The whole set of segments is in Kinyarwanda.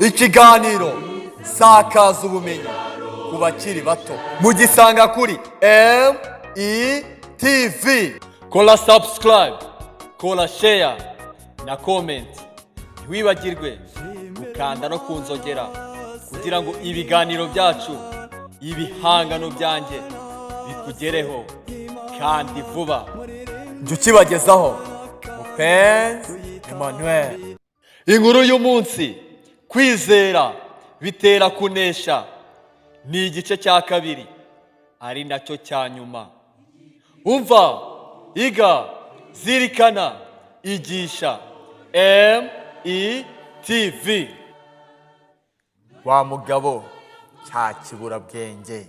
Ikiganiro Sakaza Ubumenyi ku bakiri bato mugisanga kuri METV. Kora subscribe, kora share na comment. Ntiwibagirwe gukanda no kunzogera kugira ngo ibiganiro byacu, ibihangano byanjye bikugereho kandi vuba. Njye ukibagezaho, Mupenzi Emmanuel. Inkuru y'umunsi: kwizera bitera kunesha, ni igice cya kabiri ari nacyo cya nyuma. Umva, iga, zirikana, igisha. METV. Wa mugabo cya kiburabwenge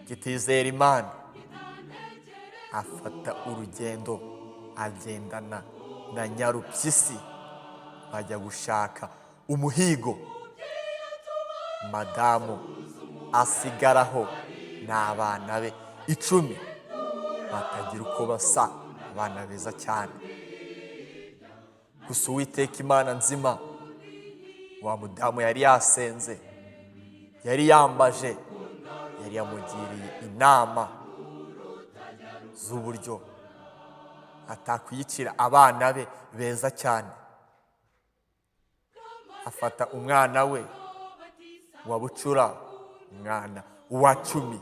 kitizera Imana afata urugendo, agendana na Nyarupyisi, bajya gushaka umuhigo. Madamu asigaraho n'abana be 10 batagira uko basa, abana beza cyane. Gusa Uwiteka Imana nzima, wa mudamu yari yasenze, yari yambaje, yari yamugiriye inama z'uburyo atakwiyicira abana be beza cyane. Afata umwana we wa bucura, umwana wa 10,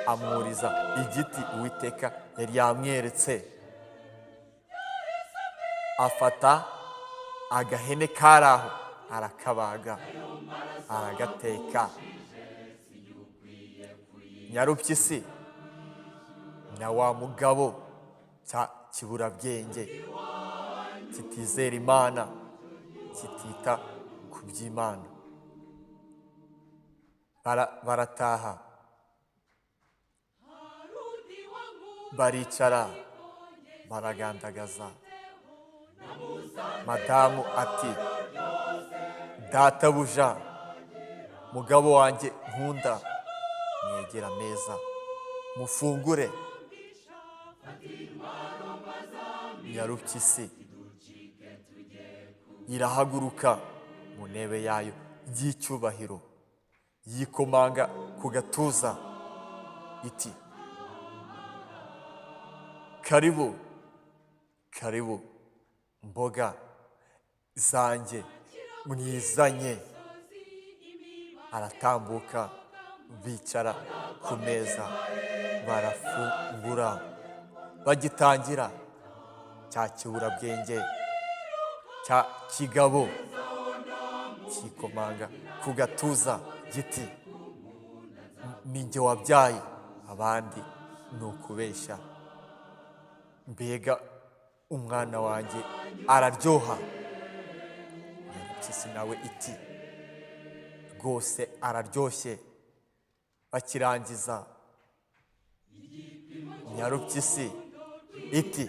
amwuriza igiti Uwiteka yari yamweretse. Afata agahene kari aho, arakabaga, aragateka. Nyarupyisi na wa mugabo cya kiburabwenge kitizera Imana, kitita ku by'Imana, barataha, baricara, baragandagaza. Madamu ati: "Databuja, mugabo wanjye nkunda, mwegera ameza mufungure." Nyarupyisi irahaguruka mu ntebe yayo y'icyubahiro, yikomanga ku gatuza iti: "Karibu, karibu, mboga zanjye mwizanye." Aratambuka, bicara ku meza, barafungura. Bagitangira, cya kiburabwenge cya kigabo kikomanga ku gatuza giti: "Ni njye wabyaye, abandi ni ukubeshya. Mbega umwana wanjye araryoha!" Nyarupyisi nawe iti: "Rwose araryoshye." Bakirangiza, Nyarupyisi iti: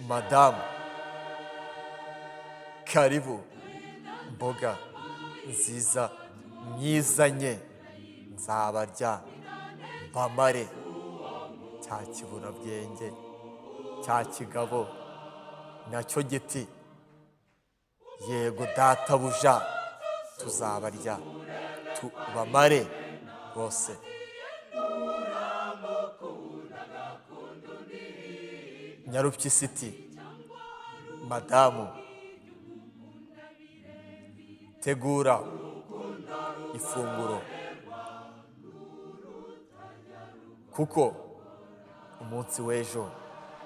"Madamu, karibu, mboga nziza mwizanye, nzabarya mbamare." Cya kiburabwenge cya kigabo nacyo giti: "Yego databuja, tuzabarya tubamare bose." Nyarupyisi iti: "Madamu, tegura ifunguro, kuko umunsi w'ejo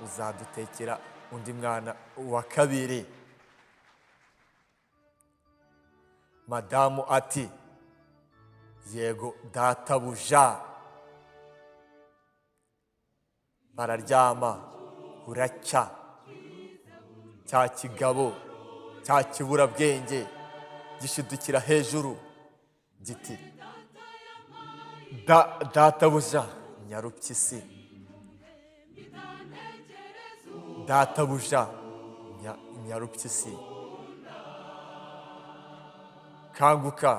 uzadutekera undi mwana wa kabiri." Madamu ati: "Yego databuja." Bararyama, buracya, cya kigabo cya kiburabwenge gishidukira hejuru giti: "Databuja Nyarupyisi, databuja Nyarupyisi, kanguka,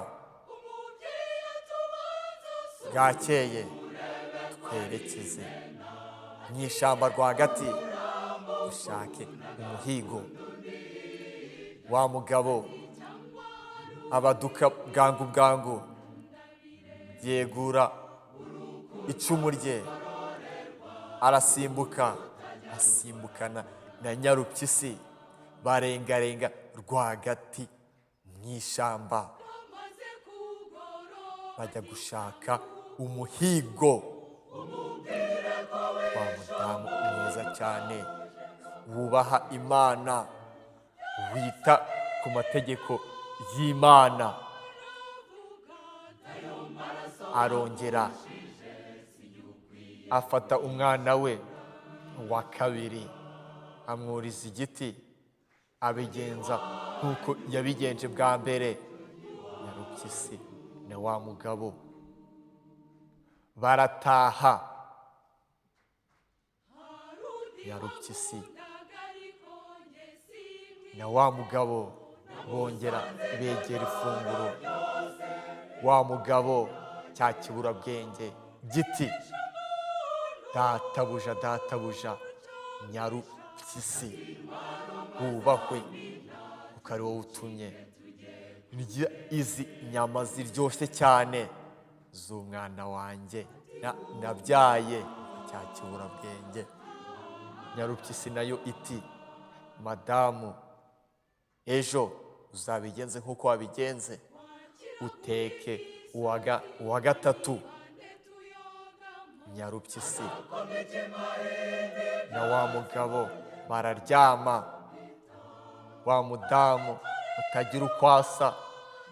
bwakeye, twerekeze mu ishyamba rwagati ushake umuhigo." Wa mugabo abaduka bwangu bwangu, yegura icumu rye, arasimbuka, asimbukana na Nyarupyisi, barengarenga rwagati mu ishyamba, bajya gushaka umuhigo. Wa mudamu mwiza cyane wubaha Imana, wita ku mategeko y'Imana, arongera afata umwana we wa kabiri, amwuriza igiti, abigenza nk'uko yabigenje bwa mbere. Nyarupyisi na wa mugabo barataha. Nyarupyisi na wa mugabo bongera begera ifunguro. Wa mugabo cya kiburabwenge giti: "Databuja, databuja Nyarupyisi, wubahwe, kuko ari wowe utumye ndya izi nyama ziryoshye cyane z'umwana wanjye nabyaye." Cya kiburabwenge. Nyarupyisi nayo iti: "Madamu, ejo uzabigenze nk'uko wabigenze, uteke uwa gatatu." Nyarupyisi na wa mugabo bararyama. Wa mudamu utagira uko asa,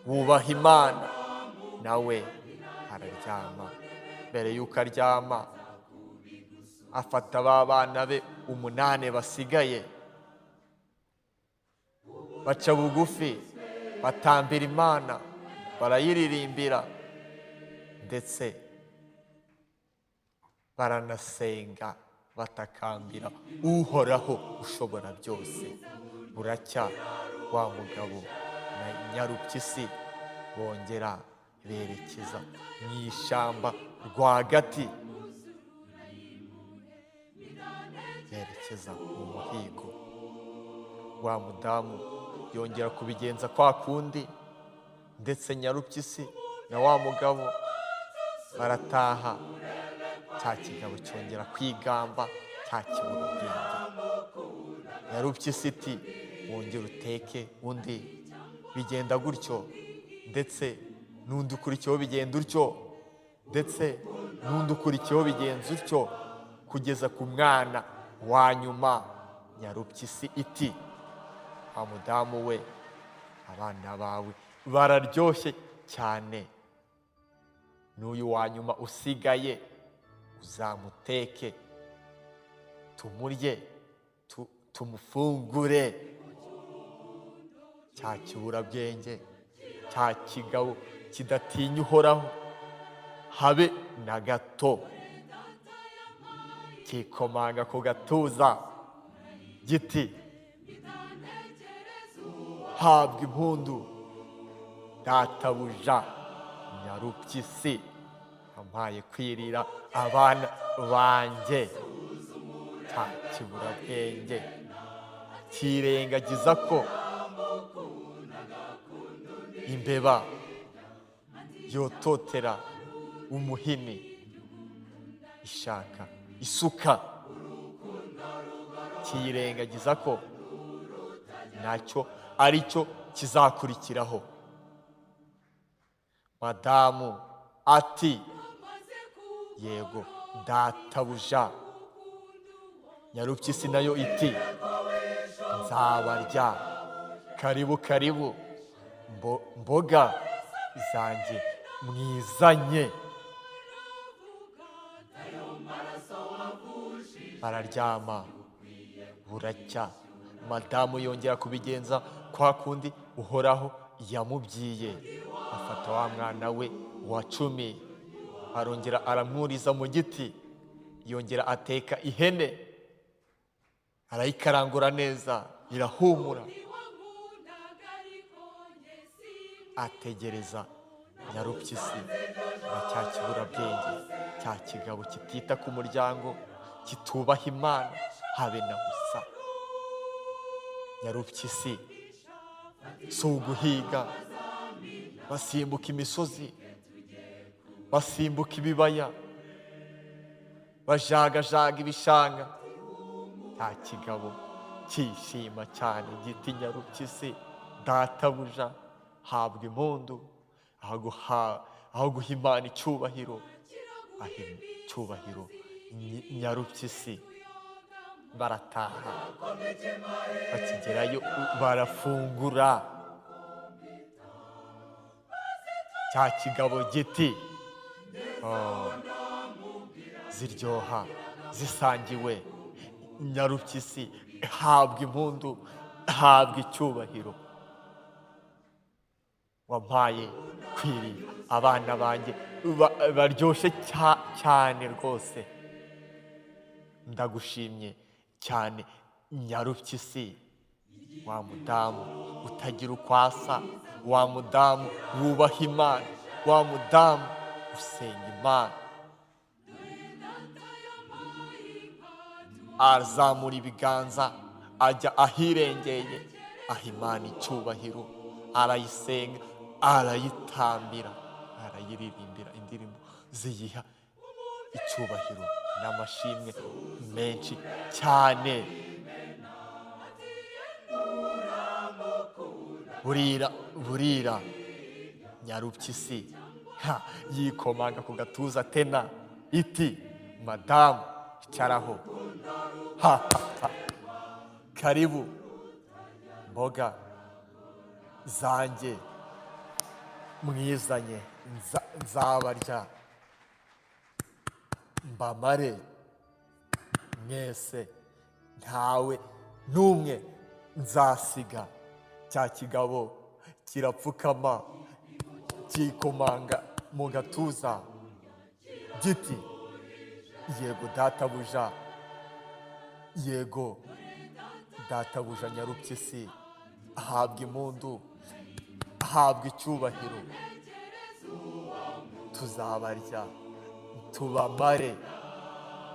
wubaha Imana, nawe araryama. Mbere y'uko aryama, afata ba bana be 8 basigaye, baca bugufi, batambira Imana, barayiririmbira, ndetse baranasenga, batakambira Uhoraho ushobora byose. Buracya, wa mugabo na Nyarupyisi bongera berekeza mu ishyamba rwagati, berekeza mu muhigo. Wa mudamu yongera kubigenza kwa kundi, ndetse Nyarupyisi na wa mugabo barataha. Cya kigabo cyongera kwigamba cya kiburabwenge. Nyarupyisi iti: "Wongere uteke undi." Bigenda gutyo, ndetse n'undi ukurikiyeho bigenda utyo, ndetse n'undi ukurikiyeho bigenza utyo, kugeza ku mwana wa nyuma. Nyarupyisi iti: "Wa mudamu we, abana bawe bararyoshye cyane, n'uyu wa nyuma usigaye uzamuteke tumurye, tumufungure." Cya kiburabwenge, cya kigabo kidatinya Uhoraho habe na gato, kikomanga ku gatuza giti: "Habwa impundu databuja Nyarupyisi, wampaye kwirira abana banjye." Cya kiburabwenge kirengagiza ko imbeba yototera umuhini ishaka isuka, kiyirengagiza ko nacyo aricyo kizakurikiraho. Madamu ati: "Yego databuja." Nyarupyisi nayo iti: "Nzabarya, karibu karibu, mboga zanjye mwizanye." Bararyama. Buracya, madamu yongera kubigenza kwa kundi Uhoraho yamubwiye, afata wa mwana we wa 10, arongera aramwuriza mu giti, yongera ateka ihene, arayikarangura neza, irahumura. Ategereza Nyarupyisi na cya kiburabwenge, cya kigabo kitita ku muryango, kitubaha Imana habe na busa. Nyarupyisi Si uguhiga, basimbuka imisozi, basimbuka ibibaya, bajagajaga ibishanga. Nta kigabo cyishima cyane giti Nyarupyisi, databuja, habwa impundu. Aho guha Imana icyubahiro, aha icyubahiro Nyarupyisi. Barataha, bakigerayo barafungura. Cya kigabo giti, "Oh, ziryoha zisangiwe. Nyarupyisi, habwa impundu, habwa icyubahiro, wampaye kwiri abana banjye baryoshye cyane rwose, ndagushimye cyane Nyarupyisi. Wa mudamu utagira uko asa, wa mudamu wubaha Imana, wa mudamu usenga Imana." Azamura ibiganza, ajya ahirengeye, aha Imana icyubahiro, arayisenga, arayitambira, arayiririmbira indirimbo ziyiha icyubahiro n'amashimwe menshi cyane. Burira burira, Nyarupyisi yikomanga ku gatuza tena iti, "Madamu, icaraho, ha, ha, ha. Karibu mboga zanjye mwizanye, nzabarya mbamare mwese, ntawe n'umwe nzasiga." Cya kigabo kirapfukama, cyikomanga mu gatuza giti, "Yego databuja, yego databuja Nyarupyisi, ahabwa impundu, ahabwa icyubahiro, tuzabarya tubamare."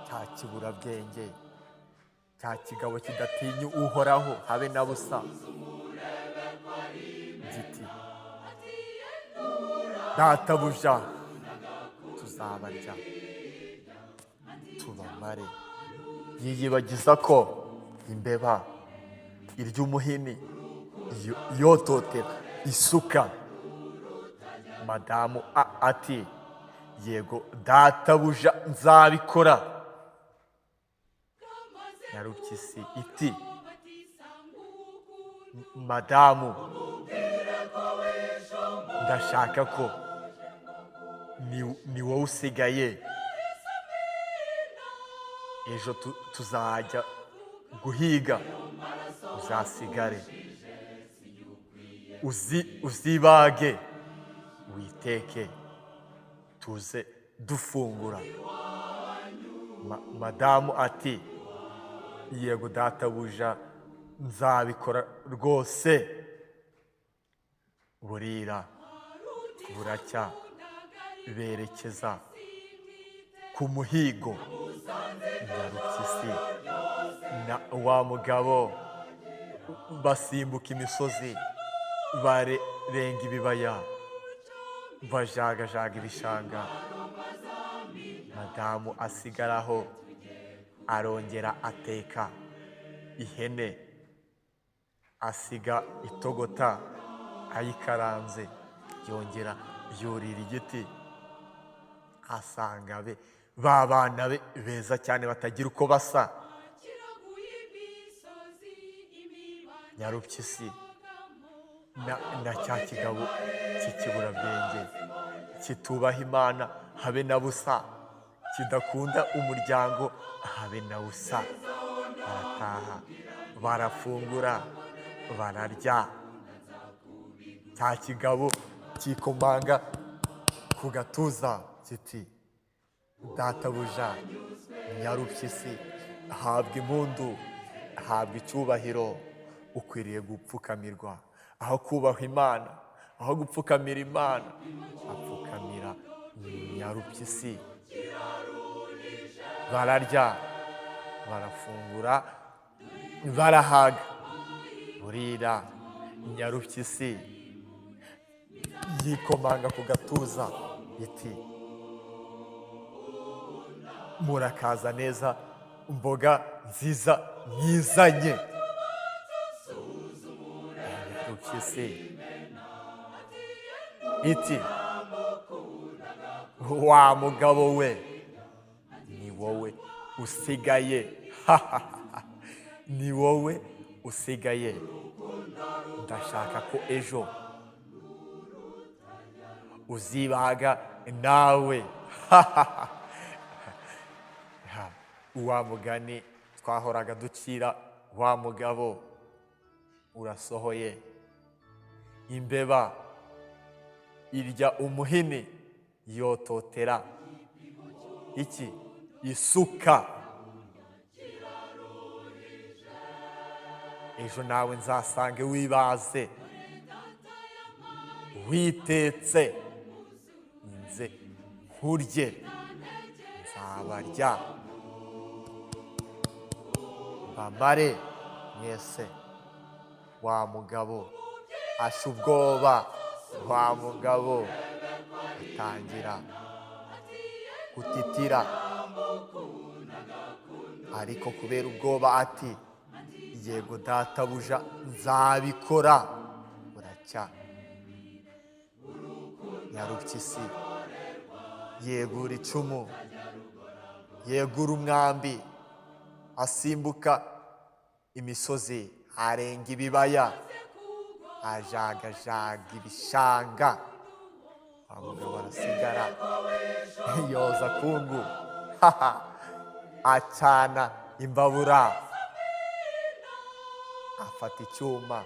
Cya kiburabwenge, cya kigabo kidatinya Uhoraho habe na busa, giti, "Databuja, tuzabarya tubamare." Yiyibagiza ko imbeba irya umuhini yototera isuka. Madamu ati, "Yego databuja, nzabikora." Nyarupyisi iti, "Madamu, ndashaka ko ni wowe usigaye, ejo tuzajya guhiga, uzasigare uzibage witeke, tuze dufungura." Madamu ati, "Yego databuja, nzabikora rwose." Burira buracya, berekeza ku muhigo. Nyarupyisi na wa mugabo basimbuka imisozi, barenga ibibaya, bajagajaga ibishanga. Madamu asigaraho, arongera ateka ihene, asiga itogota ayikaranze, yongera yurira igiti, asanga be ba bana be beza cyane batagira uko basa. Nyarupyisi na cya kigabo cy'ikiburabwenge kitubaha Imana habe na busa, kidakunda umuryango habe na busa, barataha, barafungura, bararya. Cya kigabo cyikomanga ku gatuza kiti, "Databuja Nyarupyisi, habwa impundu, habwa icyubahiro, ukwiriye gupfukamirwa." Aho kubaha Imana, aho gupfukamira Imana, apfukamira Nyarupyisi. Bararya, barafungura, barahaga. Burira, Nyarupyisi yikomanga ku gatuza iti murakaza neza mboga nziza mwizanye. Nyarupyisi iti wa mugabo we, ni wowe usigaye, ni wowe usigaye, ndashaka ko ejo uzibaga nawe. Wa mugani twahoraga ducira wa mugabo urasohoye. Imbeba irya umuhini yototera iki? Isuka. Ejo nawe nzasange wibaze witetse, nze nkurye, nzabarya mbamare mwese. Wa mugabo asha ubwoba, wa mugabo atangira gutitira, ariko kubera ubwoba ati yego databuja nzabikora. Buracya Nyarupyisi yegura icumu, yegura umwambi, asimbuka imisozi, arenga ibibaya, ajagajaga ibishanga. Wa mugabo arasigara yoza kungu, acana imbabura, afata icyuma,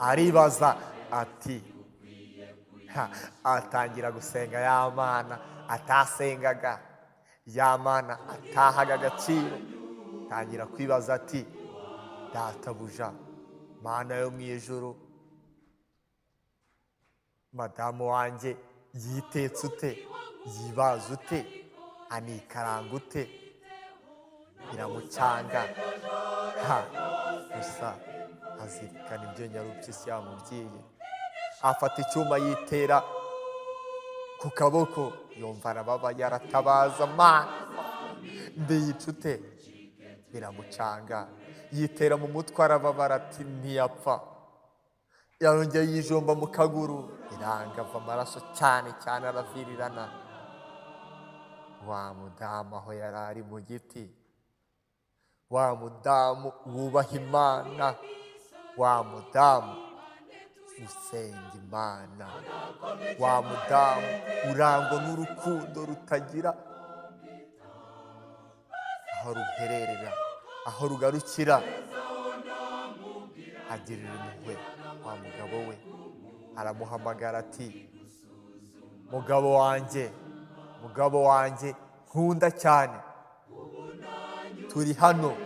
aribaza ati, atangira gusenga ya Mana atasengaga, ya Mana atahaga agaciro. Atangira kwibaza ati databuja Mana yo mu ijuru, madamu wanjye yitetse ute, yibaza ute, anikaranga ute? Biramucanga. Gusa azirikana ibyo Nyarupyisi yamubwiye, afata icyuma yitera ku kaboko, yumva arababaye, aratabaza Mana mbiyica ute? Biramucanga. Yitera mu mutwe arababara ati ntiyapfa. Yarongeye yijomba mu kaguru, iranga ava amaraso cyane cyane, aravirirana. Wa mudamu aho yari ari mu giti, wa mudamu wubaha Imana, wa mudamu usenga Imana, wa mudamu urangwa n'urukundo rutagira aho ruhererera, aho rugarukira, agirira impuhwe wa mugabo we, aramuhamagara ati mugabo wanjye, mugabo wanjye nkunda cyane, turi hano,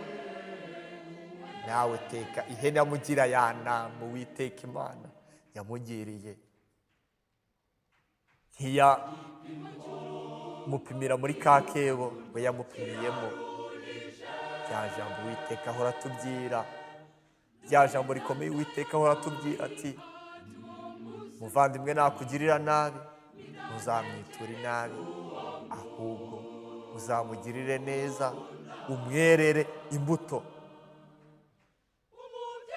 nawe teka ihene yamugira ya nama Uwiteka Imana yamugiriye. Ntiyamupimira muri ka kebo, we yamupimiyemo rya jambo Uwiteka ahora atubwira, rya jambo rikomeye Uwiteka ahora atubwira ati muvandimwe nakugirira nabi ntuzamwiture inabi, ahubwo uzamugirire neza, umwerere imbuto.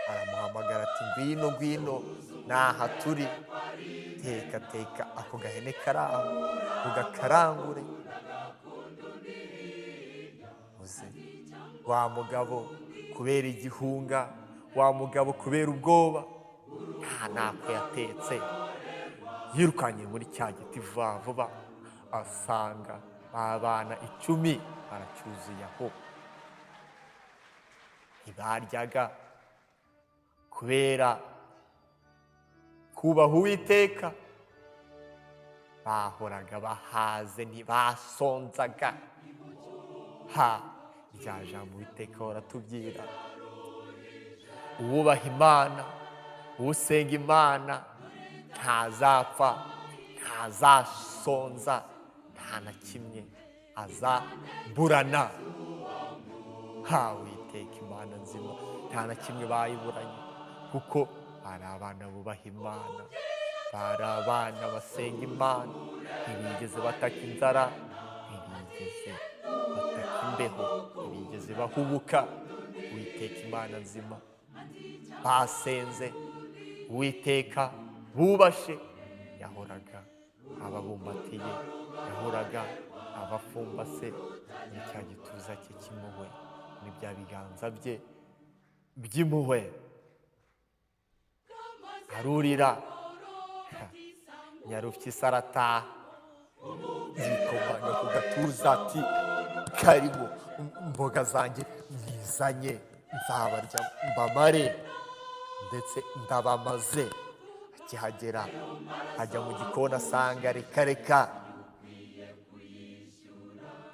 Aramuhamagara ati ngwino ngwino, naha turi, teka teka ako gahene karaho ugakarangure uze. Wa mugabo kubera igihunga, wa mugabo kubera ubwoba, nta nako yatetse, yirukanye muri cya giti vuba vuba, asanga abana 10 baracyuzuye aho. Ntibaryaga kubera kubaha Uwiteka, bahoraga bahaze, ntibasonzaga. Rya jambo Uwiteka ahora atubwira, uwubaha Imana, usenga Imana ntazapfa, ntazasonza, nta na kimwe azaburana. Uwiteka Imana nzima, nta na kimwe bayiburanye, kuko bari abana bubaha Imana, bari abana basenga Imana, ntibigeze bataka inzara, ntibigeze bataka imbeho, ntibigeze bahubuka. Uwiteka Imana nzima, basenze Uwiteka bubashe, yahoraga ababumbatiye, yahoraga abafumbase muri cya gituza cye cy'impuhwe, muri bya biganza bye by'impuhwe. Arurira Nyarupyisi arataha, yikomanga ku gatuza ati karibu imboga zanjye mwizanye, nzabarya mbamare, ndetse ndabamaze. Akihagera ajya mu gikoni asanga reka reka,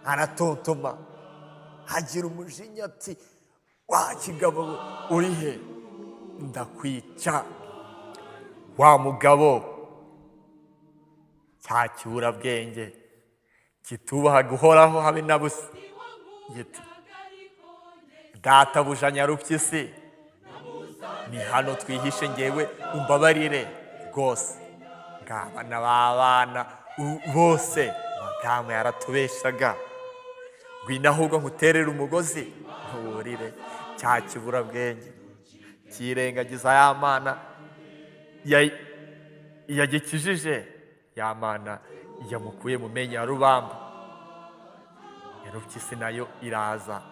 aratontoma, agira umujinya ati wa kigabo uri he, ndakwica. Wa mugabo cya kiburabwenge kitubaha guhoraho habe na busa, giti databuja Nyarupyisi, ni hano twihishe, ngewe umbabarire rwose, ngabana b'abana bose madamu yaratubeshaga, ngwino ahubwo nkuterere umugozi ntuwurire. Cya kiburabwenge kirengagiza ya mana yagikijije, ya mana yamukuye mu menyo ya rubamba. Nyarupyisi nayo iraza,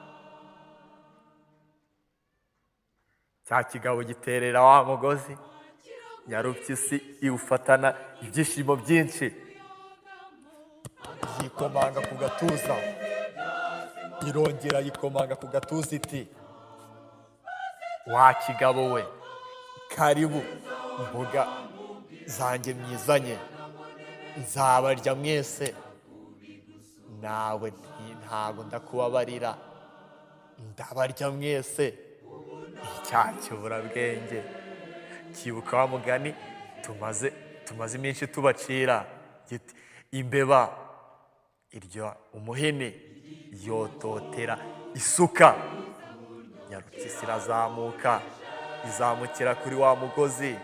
cya kigabo giterera wa mugozi, Nyarupyisi iwufatana ibyishimo byinshi, yikomanga ku gatuza, irongera yikomanga ku gatuza iti wa kigabo we, karibu imboga zanjye mwizanye, nzabarya mwese, nawe ntabwo ndakubabarira, ndabarya mwese. Icya kiburabwenge kibuka wa mugani tumaze iminsi tubacira, giti imbeba irya umuhini yototera isuka. Nyarupyisi irazamuka, izamukira kuri wa mugozi,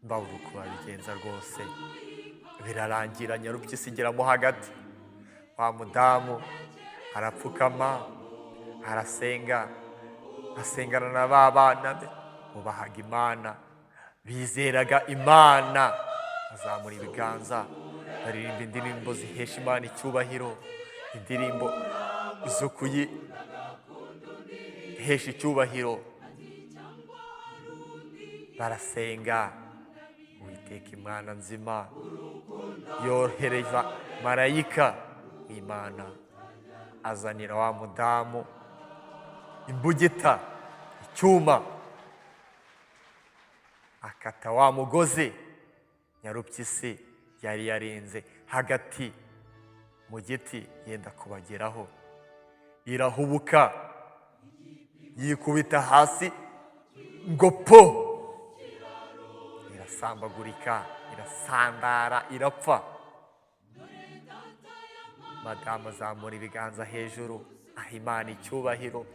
mbabura uko babigenza rwose, birarangira Nyarupyisi igeramo hagati. Wa mudamu arapfukama, arasenga, asengana na ba bana be bubahaga Imana, bizeraga Imana, bazamura ibiganza baririmba indirimbo zihesha Imana icyubahiro, indirimbo zo kuyihesha icyubahiro, barasenga. Uwiteka Imana nzima yohereza marayika w'Imana, azanira wa mudamu imbugita, icyuma, akata wa mugozi Nyarupyisi yari yarenze hagati mu giti yenda kubageraho, irahubuka yikubita hasi ngo po, irasambagurika, irasandara, irapfa. Madamu azamura ibiganza hejuru aha Imana icyubahiro.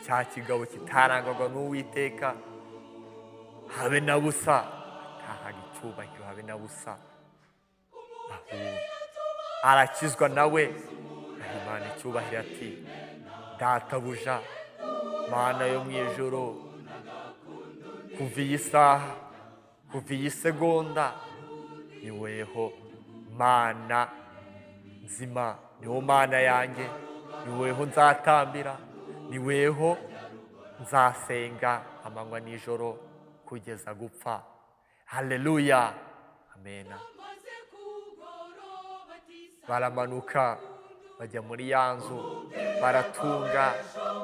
Cya kigabo kitarangwaga n'Uwiteka habe na busa, atahaga icyubahiro habe na busa, ahubwo arakizwa nawe aha Imana icyubahiro ati databuja Mana yo mu ijuru, kuva iyi saha, kuva iyi segonda, ni weho Mana nzima, niwo Mana yanjye, ni weho nzatambira, ni weho nzasenga amanywa nijoro kugeza gupfa. Haleluya, amena. Baramanuka bajya muri ya nzu, baratunga,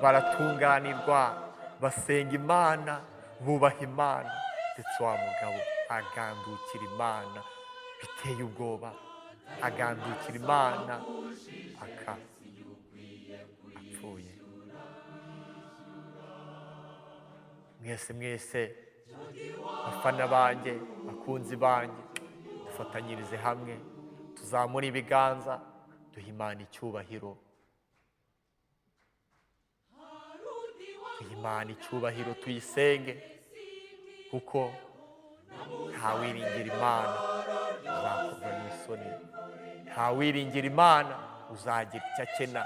baratunganirwa, basenga Imana, bubaha Imana, ndetse wa mugabo agandukira Imana biteye ubwoba, agandukira Imana aka apfuye. Mwese mwese bafana banjye, bakunzi banjye, dufatanyirize hamwe, tuzamure ibiganza, duhe Imana icyubahiro. Duhe Imana icyubahiro, tuyisenge, kuko ntawiringira Imana uzakorwa n'isoni, ntawiringira Imana uzagira icyo akena.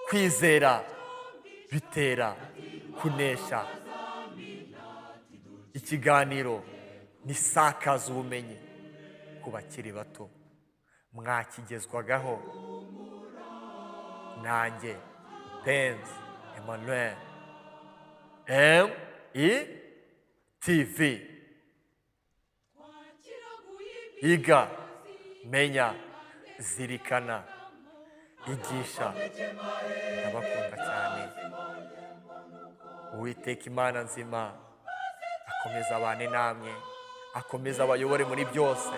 Kwizera bitera kunesha. Ikiganiro ni Sakaza Ubumenyi ku bakiri bato, mwakigezwagaho nanjye Penzi Emmanuel, M E TV. Iga, menya, zirikana, igisha. Ndabakunda cyane. Uwiteka Imana nzima akomeza abane namwe, akomeza abayobore muri byose.